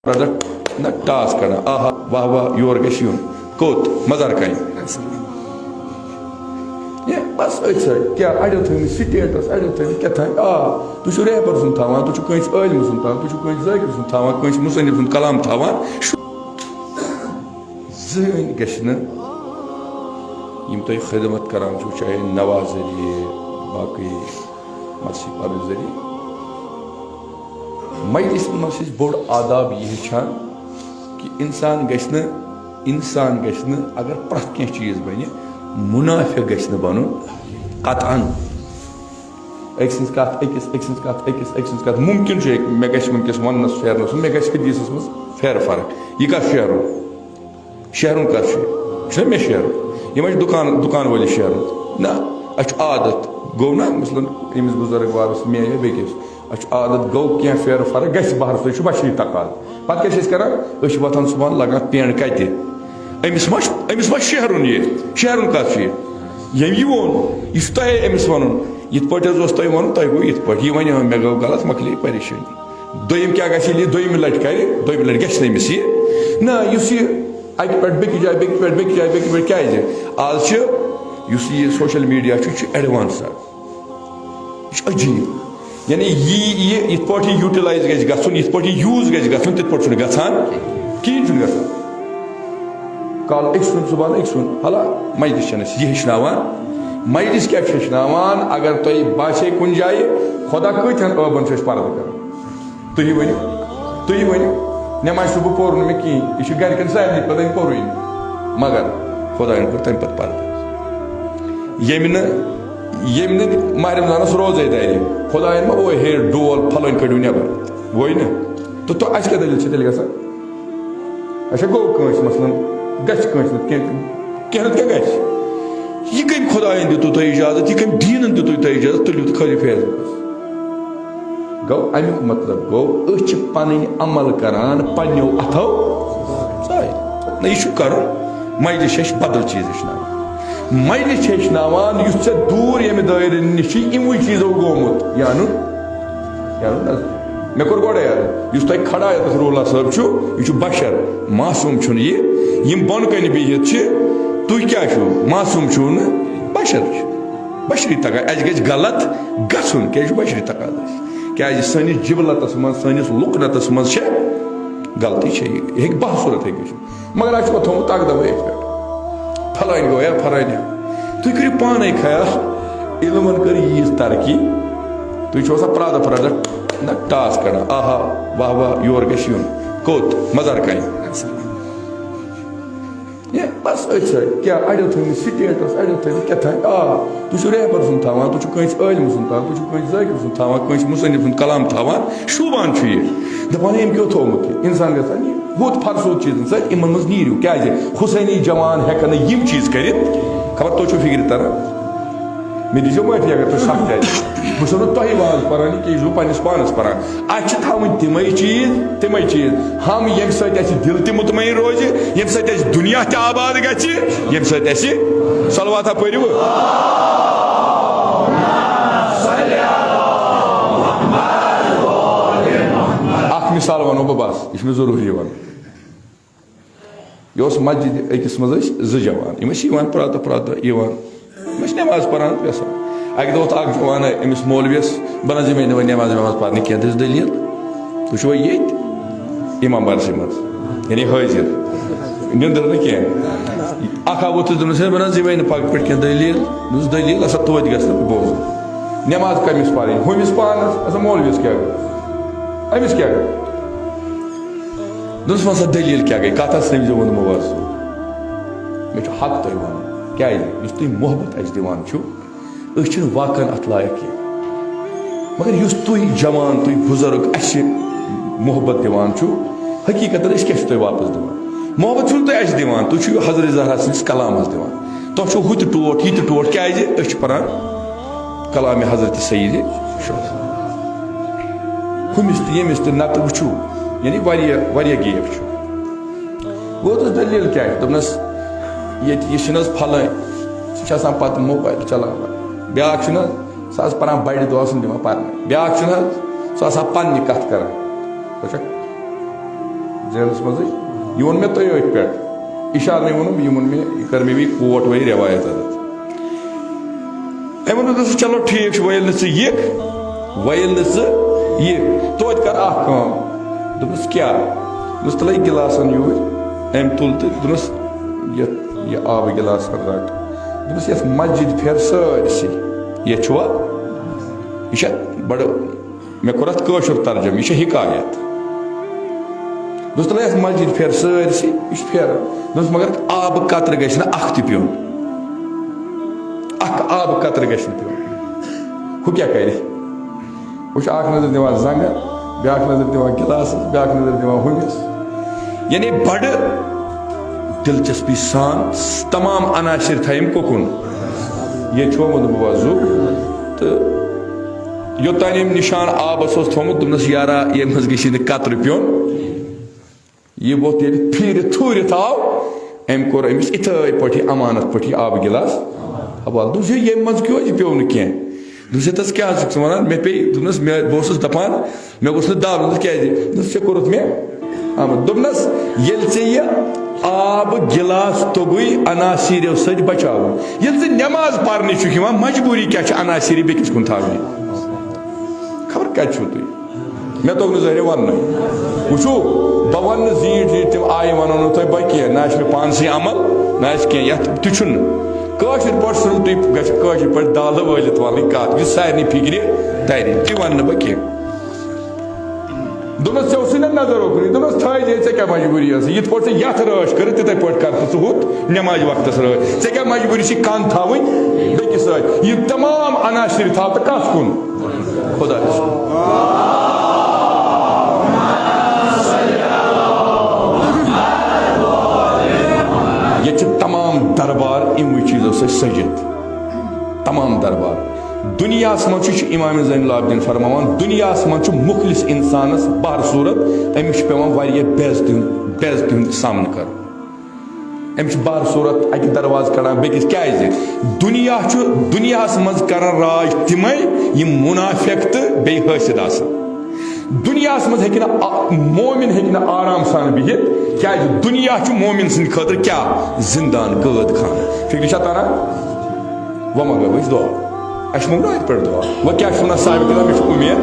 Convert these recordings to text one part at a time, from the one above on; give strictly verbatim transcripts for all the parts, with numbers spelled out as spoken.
پرٛدَکھ نہ ٹاس کَڑان، آہا، واہ واہ، یور گژھِ یُن۔ کوٚت؟ مزار کامہِ۔ ہے، بس أتھۍ سۭتۍ۔ کیٛاہ اَڑیو تھٲومٕتۍ سٹیٹس، اَڑیو تھٲومٕتۍ کیٛاہ تام۔ آ، تُہۍ چھِو ریپر سُنٛد تھاوان، تُہۍ چھِو کٲنٛسہِ عٲلمہٕ سُنٛد تھاوان، تُہۍ چھِو کٲنٛسہِ ذٲکِر سُنٛد تھاوان، کٲنٛسہِ مُصنِف سُنٛد کلام تھاوان۔ زٕہٕنۍ گژھِ نہٕ یِم تۄہہِ خدمت کران چھِو، چاہے نواز ذٔریعہٕ، باقٕے مدرسہٕ پرنہٕ ذٔریعہٕ۔ مجلسن منٛز چھِ أسۍ بوٚڑ آداب یہِ ہیٚچھان کہِ اِنسان گژھِ نہٕ، اِنسان گژھِ نہٕ، اگر پرٛٮ۪تھ کینٛہہ چیٖز بَنہِ، مُنافِق گژھِ نہٕ بَنُن قطعاً۔ أکۍ سٕنٛز کَتھ أکِس، أکۍ سٕنٛز کَتھ أکِس، أکۍ سٕنٛز کَتھ۔ مُمکِن چھُ، مےٚ گژھِ وٕنکیٚس وَننَس پھیرنَس منٛز، مےٚ گژھِ حدیٖثَس منٛز پھیرٕ فرق۔ یہِ کَتھ شیرُن؟ شیرُن کَتھ چھُ؟ یہِ چھُنہ مےٚ شیرُن؟ یہِ ما چھُ دُکان، دُکان وٲلِس شیرُن؟ نہ، اَسہِ چھُ عادت۔ گوٚو نہ، مثلاً، أمِس بُزرگ وارَس، مےٚ یا بیٚکِس، اَسہِ چھُ عادت، گوٚو کینٛہہ پھیرٕ فرق گژھِ بہرَس، یہِ چھُ بشری تقاضہٕ۔ پَتہٕ کیٛاہ چھِ أسۍ کَران؟ أسۍ چھِ وۄتھان صُبحَن، لَگان پینٛڈ کَتہِ؟ أمِس ما چھُ، أمِس ما چھُ شیرُن یہِ؟ شیرُن کَتھ چھُ یہِ؟ ییٚمۍ یہِ ووٚن، یہِ چھُ تۄہے أمِس وَنُن۔ یِتھ پٲٹھۍ حظ اوس تۄہہِ وَنُن، تۄہہِ گوٚو یِتھ پٲٹھۍ۔ یہِ وَنیو مےٚ، گوٚو غلط، مۄکلے پریشٲنی۔ دوٚیِم کیٛاہ گژھِ، ییٚلہِ یہِ دوٚیمہِ لَٹہِ کَرِ، دوٚیمہِ لَٹہِ گژھِ نہٕ أمِس یہِ۔ نہ، یُس یہِ اَکہِ پٮ۪ٹھ بیٚکِس جایہِ، بیٚکہِ پٮ۪ٹھ بیٚکِس جایہِ، بیٚکہِ پٮ۪ٹھ، کیٛازِ؟ آز چھِ، یُس یہِ سوشل میٖڈیا چھُ، یہِ چھُ ایڈوانس آز۔ یہِ چھُ عجیٖب۔ یعنی یہِ، یہِ یِتھ پٲٹھۍ یہِ یوٗٹِلایز گژھِ گژھُن، یِتھ پٲٹھۍ یہِ یوٗز گژھِ گژھُن، تِتھ پٲٹھۍ چھُنہٕ گژھان۔ کِہیٖنۍ چھُنہٕ گژھان۔ کالہٕ أکۍ سُنٛد، صُبحن أکۍ سُنٛد۔ حالا، مجلس چھَنہٕ اَسہِ یہِ ہیٚچھناوان۔ مجلس کیٛاہ چھِ ہیٚچھناوان؟ اگر تۄہہِ باسے کُنہِ جایہِ، خۄدا کۭتِہَن ٲبَن چھُ اَسہِ پَردٕ کَرُن؟ تُہی ؤنِو، تُہی ؤنِو۔ نٮ۪مازِ صُبح پوٚر نہٕ مےٚ کِہیٖنۍ۔ یہِ چھُ گَرِکٮ۪ن سارنٕے پَتہ، أمۍ پوٚرُے نہٕ۔ مگر خۄدایَن کوٚر تَمہِ پَتہٕ پَردٕ۔ ییٚمہِ نہٕ، ییٚمہِ نہٕ ماہِ رمضانَس روزَے دَرِ، خۄدایَن ما اوے ہے ڈول پھلٲنۍ کٔڑِو نٮ۪بَر؟ وۄنۍ نہٕ۔ تہٕ، تہٕ اَسہِ کیٛاہ دٔلیٖل چھِ تیٚلہِ گژھان؟ اچھا، گوٚو کٲنٛسہِ مثلاً گژھِ کٲنٛسہِ نہٕ کینٛہہ، کینٛہہ نَتہٕ کینٛہہ گژھِ۔ یہِ کٔمۍ خۄدایَن دیُتوٕ تۄہہِ اِجازت، یہِ کٔمۍ دیٖنَن دیُتوٕ تۄہہِ اِجازت، تُلِو تہٕ کھٲلِو فیس بُکَس۔ گوٚو اَمیُک مطلب گوٚو، أسۍ چھِ پَنٕنۍ عمل کَران پنٛنیو اَتھو ظٲہِر۔ نہ، یہِ چھُ کَرُن، مجلس چھِ اَسہِ بدل چیٖز ہیٚچھناوان۔ مجلس چھِ ہیٚچھناوان، یُس ژےٚ دوٗر ییٚمہِ دٲیرٕ نِش چھِ، یِموٕے چیٖزو گوٚمُت، یا نہٕ؟ یا نہٕ؟ مےٚ کوٚر گۄڈَے عرض، یُس تۄہہِ کھڑا یَتَس رولا صٲب چھُ، یہِ چھُ بشر، معصوٗم چھُنہٕ یہِ۔ یِم بۄنہٕ کَنہِ بِہِتھ چھِ، تُہۍ کیٛاہ چھُو؟ معصوٗم چھُو نہٕ، بشر چھُ۔ بشری تقاضہٕ، اَسہِ گژھِ غلط گژھُن، کیٛازِ چھُ بشری تقاضہٕ اَسہِ؟ کیٛازِ سٲنِس جبلتَس منٛز، سٲنِس لُکنَتَس منٛز چھےٚ غلطی چھےٚ یہِ۔ یہِ ہیٚکہِ باہ صوٗرت ہیٚکہِ گٔژھِتھ۔ مگر اَسہِ چھُ وۄتھومُت اَکھ دۄہ أتھۍ پٮ۪ٹھ۔ فلٲنۍ گوٚو یا فلٲنۍ۔ تُہۍ کٔرِو پانَے خیال، علمَن کٔر ییٖژ ترقی۔ تُہۍ چھِو آسان پرٛادٕ پرٛادٕ نہ ٹاس کَڑان، آہا، واہ واہ، یور گژھِ یُن۔ کوٚت؟ مزار کامہِ۔ ہے، بس أتھۍ سۭتۍ۔ کیٛاہ اَڑیو تھٲومٕتۍ سٹیٹس، اَڑیو تھٲومٕتۍ کیٛاہ تھام؟ آ، تُہۍ چھِو ریپر سُنٛد تھاوان، تُہۍ چھِو کٲنٛسہِ عٲلمہٕ سُنٛد تھاوان، تُہۍ چھِو کٲنٛسہِ ذٲکِر سُنٛد تھاوان، کٲنٛسہِ مُصنِف سُنٛد کلام تھاوان، شوٗبان چھُ یہِ۔ دَپان، أمۍ کیٛاہ تھوٚومُت یہِ؟ اِنسان گژھان یہِ ہوٚت فرسوٗد چیٖزَن سۭتۍ، یِمَن منٛز نیٖرِو۔ کیٛازِ؟ حسینی جوان ہٮ۪کَن نہٕ یِم چیٖز کٔرِتھ۔ خبر تۄہہِ چھُو فِکرِ تَران؟ مےٚ دیٖزیو معٲفی اگر تۄہہِ سَخ تہِ آسہِ۔ بہٕ چھُسو نہٕ تۄہہِ واز پَران یہِ کینٛہہ، یہِ چھُس بہٕ پنٛنِس پانَس پَران۔ اَسہِ چھِ تھاوٕنۍ تِمَے چیٖز، تِمَے چیٖز۔ ہم ییٚمہِ سۭتۍ اَسہِ دِل تہِ مطمئن روزِ، ییٚمہِ سۭتۍ اَسہِ دُنیا تہِ آباد گژھِ، ییٚمہِ سۭتۍ اَسہِ صلواتہ پٔرِو۔ اَکھ مثال وَنو بہٕ بَس، یہِ چھُ مےٚ ضروٗری وَنُن۔ یہِ اوس مسجد أکِس منٛز ٲسۍ زٕ جوان، یِم ٲسۍ یِوان پرٛٮ۪تھ دۄہ، پرٛٮ۪تھ دۄہ یِوان۔ یِم ٲسۍ نٮ۪ماز پَران وٮ۪سان۔ اَکہِ دۄہ ووٚتھ اَکھ جوان أمِس مولوِیَس، "بہٕ نہ حظ یِمَے نہٕ وۄنۍ نٮ۪ماز وٮ۪ماز پَرنہِ کینٛہہ، دٔپِس دٔلیٖل، تُہۍ چھُوا ییٚتۍ؟" اِمام بارسٕے منٛز، یعنی حٲضِر، نیٚنٛدٕر نہٕ کینٛہہ۔ اَکھ ہا ووٚتھُس، دوٚپنَس، "ہے، بہٕ نہ حظ یِمَے نہٕ پَگہٕ پٮ۪ٹھ کینٛہہ، دٔلیٖل؟" دوٚپُس، "دٔلیٖل ہسا توتہِ گژھِ نہٕ بوزُن، نٮ۪ماز کٔمِس پَرٕنۍ؟ ہُمِس پانَس، ہسا مولوِیَس کیٛاہ گوٚو؟ أمِس کیٛاہ گوٚو؟" دوٚپُس، "وَن سا دٔلیٖل کیٛاہ گٔے؟ کَتھ ہا سَمجھو ووٚنمو حظ ژٕ؟ مےٚ چھُ حق تۄہہِ وَنُن۔ کیٛازِ؟ یُس تُہۍ محبت اَسہِ دِوان چھِو، أسۍ چھِنہٕ واقعاً اَتھ لایق کینٛہہ۔ مگر یُس تُہۍ جوان، تُہۍ بُزرگ اَسہِ محبت دِوان چھِو، حقیٖقتاً أسۍ کیٛاہ چھِو تُہۍ واپَس دِوان؟ محبت چھُو نہٕ تُہۍ اَسہِ دِوان، تُہۍ چھِو حضرت زہرا سٕنٛدِس کلامَس دِوان۔ تۄہہِ چھُو ہُہ تہِ ٹوٹھ، یہِ تہِ ٹوٹھ، کیٛازِ؟ أسۍ چھِ پَران کلامِ حضرت سید شاہ۔ ہُمِس تہِ ییٚمِس تہِ نَتہٕ وٕچھِو، یعنی واریاہ، واریاہ گیپ چھُ۔ ووتُس دٔلیٖل کیٛاہ چھِ؟ دوٚپنَس، ییٚتہِ یہِ چھِنہٕ حظ پھلٲنۍ، سُہ چھِ آسان پَتہٕ موبایِل چلاوان۔ بیٛاکھ چھُنہٕ حظ، سُہ آسان پَران بَڑِ دۄہ آسان دِوان پَرنہٕ۔ بیٛاکھ چھُنہٕ حظ، سُہ آسان پَننہِ کَتھٕ کَران۔ وٕچھکھ؟ ذہنس منٛزٕے۔ یہِ ووٚن مےٚ تۄہہِ أتھۍ پٮ۪ٹھ، اِشارنٕے ووٚنُم، یہِ ووٚن مےٚ، یہِ کٔر مےٚ بیٚیہِ کوٹ وۄنۍ رٮ۪وایت حضرت۔ أمۍ ووٚن، دوٚپُس، "چلو ٹھیٖک چھُ، وۄنۍ ییٚلہِ نہٕ ژٕ یِکھ، وۄنۍ ییٚلہِ نہٕ ژٕ یِکھ، توتہِ کر اکھ کٲم۔" دوٚپمَس، "کیٛاہ؟" دوٚپمَس، "تُل یہِ گِلاسَن یوٗرۍ۔" أمۍ تُل تہٕ دوٚپمَس، "یَتھ یہِ آبہٕ گِلاسَن رَٹ۔" دوٚپمَس، "یَتھ مسجد پھِر سٲرسٕے، ییٚتہِ چھُوا؟ یہِ چھا بَڑٕ۔" مےٚ کوٚر اَتھ کٲشُر ترجمہٕ، یہِ چھےٚ حکایت۔ دوٚپُس، "تَلہٕ یَتھ مسجد پھیر سٲرسٕے، یہِ چھُ پھیران۔" دوٚپُس، "مگر آبہٕ قطرٕ گژھِ نہٕ اَکھ تہِ پیوٚن۔ اَکھ آبہٕ قطرٕ گژھِ نہٕ پیوٚن۔" ہُہ کیٛاہ کَرِ؟ ہُہ چھُ اَکھ نظر دِوان زنٛگَن، بیٛاکھ نظر دِوان گِلاسَس، بیٛاکھ نظر دِوان ہُمِس۔ یعنی بَڑٕ دلچسپی سان تمام عناصر تھٲیِم کوٚکُن۔ ییٚتہِ چھُ آمُت وضوٗ تہٕ یوٚتام أمۍ نِشان آبَس اوس تھوٚمُت، دوٚپنَس، "یارا، ییٚمہِ منٛز گژھِ نہٕ قطرٕ پیوٚن۔" یہِ ووٚتھ ییٚلہِ پھیٖرِتھ تھوٗرِتھ آو، أمۍ کوٚر أمِس یِتھَے پٲٹھۍ یہِ امانت پٲٹھۍ یہِ آبہٕ گِلاس حوالہٕ۔ دوٚپُس، "ہے، ییٚمہِ منٛز کیٛاہ اوس یہِ پیوٚو نہٕ کینٛہہ؟" دوٚپُس، "ہے، تَس کیٛاہ حظ چھُکھ ژٕ وَنان؟ مےٚ پیٚیہِ۔" دوٚپنَس، "مےٚ، بہٕ اوسُس دَپان، مےٚ گوٚژھ نہٕ دَب۔" دوٚپنَس، "کیٛازِ؟" دوٚپنَس، "ژےٚ کوٚرُتھ مےٚ آمُت۔" دوٚپنَس، "ییٚلہِ ژےٚ یہِ آبہٕ گِلاس توٚگُے عناصیٖرو سۭتۍ بچاوُن، ییٚلہِ ژٕ نٮ۪ماز پَرنہِ چھُکھ یِوان، مجبوٗری کیٛاہ چھِ عناصیٖرِ بیٚکِس کُن تھاونہِ؟ خبر کَتہِ چھُو تُہۍ؟" مےٚ توٚگ نہٕ ظٲہرِ وَننُے۔ وٕچھِو، بہٕ وَنہٕ نہٕ زیٖٹھۍ زیٖٹھۍ تِم آیہِ وَنو نہٕ تۄہہِ بہٕ کینٛہہ، نہ آسہِ مےٚ پانسٕے عمل، نہ آسہِ کینٛہہ، یَتھ تہِ چھُنہٕ۔ کٲشِر پٲٹھۍ ژھٕنُن تُہۍ، گژھِ کٲشِر پٲٹھۍ دالہٕ وٲلِتھ وَنٕنۍ کَتھ، یُس سارنٕے فِکرِ تَرِ، تہِ وَنہٕ نہٕ بہٕ کینٛہہ۔ دوٚپمَس، "ژےٚ اوسُے نہ نظر اوکُنُے؟" دوٚپمَس، "تھٲے زِ، ژےٚ کیٛاہ مجبوٗری ٲسٕے؟ یِتھ پٲٹھۍ ژےٚ یَتھ رٲچھ کٔرٕتھ، تِتھَے پٲٹھۍ کَر تہٕ ژٕ ہُتھ نٮ۪مازِ وقتَس رٲچھ۔ ژےٚ کیٛاہ مجبوٗری چھِ کَن تھاوٕنۍ بیٚکِس سۭتۍ؟ یِم تمام عناصر تھاو تہٕ کَس کُن؟" خۄدایَس۔ ییٚتہِ چھِ تمام دربار یِموٕے چیٖزو سۭتۍ سٔجِتھ۔ تمام دربار۔ دُنیاہَس منٛز چھُ، چھُ اِمام زین العابدیٖن فرماوان، دُنیاہَس منٛز چھُ مُخلص اِنسانَس بہر صوٗرت، أمِس چھُ پٮ۪وان واریاہ بے عزتی ہُنٛد، بے عزتی ہُنٛد سامنہٕ کَرُن۔ أمِس چھُ بہر صوٗرت اَکہِ دروازٕ کَڑان بیٚکِس۔ کیٛازِ؟ دُنیا چھُ، دُنیاہَس منٛز کَران راج تِمَے یِم مُنافِق تہٕ بیٚیہِ حٲسِد آسَن۔ دُنیاہَس منٛز ہیٚکہِ نہٕ اَ-، مومِن ہیٚکہِ نہٕ آرام سان بِہِتھ، کیٛازِ دُنیا چھُ مومِن سٕنٛدِ خٲطرٕ کیٛاہ؟ زِندان، قٲد خانہٕ۔ فِکرِ چھا تَران؟ وۄنۍ منٛگو أسۍ دُعا۔ اَسہِ چھُ منٛگُن أتھۍ پٮ۪ٹھ دُعا۔ وۄنۍ کیٛاہ چھُ وَنان صاحب کِتاب؟ مےٚ چھُ اُمید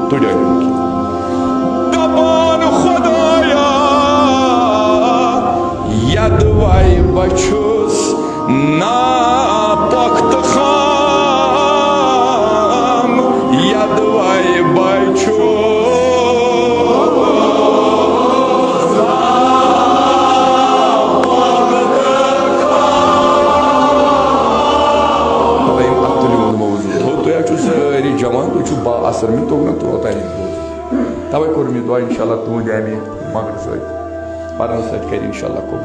تُہۍ ڈٲلِو نہٕ کینٛہہ۔ دَپان خۄدایا، یَدوَے بہٕ چھُس ناپۄختہٕ خام، یَدوَے بہٕ چھُس ناپۄختہٕ خام۔ مطلب، یِم اَتھ تُلِو موضوع۔ تھوٚو، تُہۍ حظ چھِو سٲری جوان، تُہۍ چھِو با اثر، مےٚ توٚگ نہٕ توتام یہِ بوزُن۔ تَوَے کوٚر مےٚ دُعا، اِنشاءاللہ تُہٕنٛدِ اَمہِ مگر سۭتۍ، پَرنہٕ سۭتۍ کَرِ اِنشاءاللہ قبوٗل۔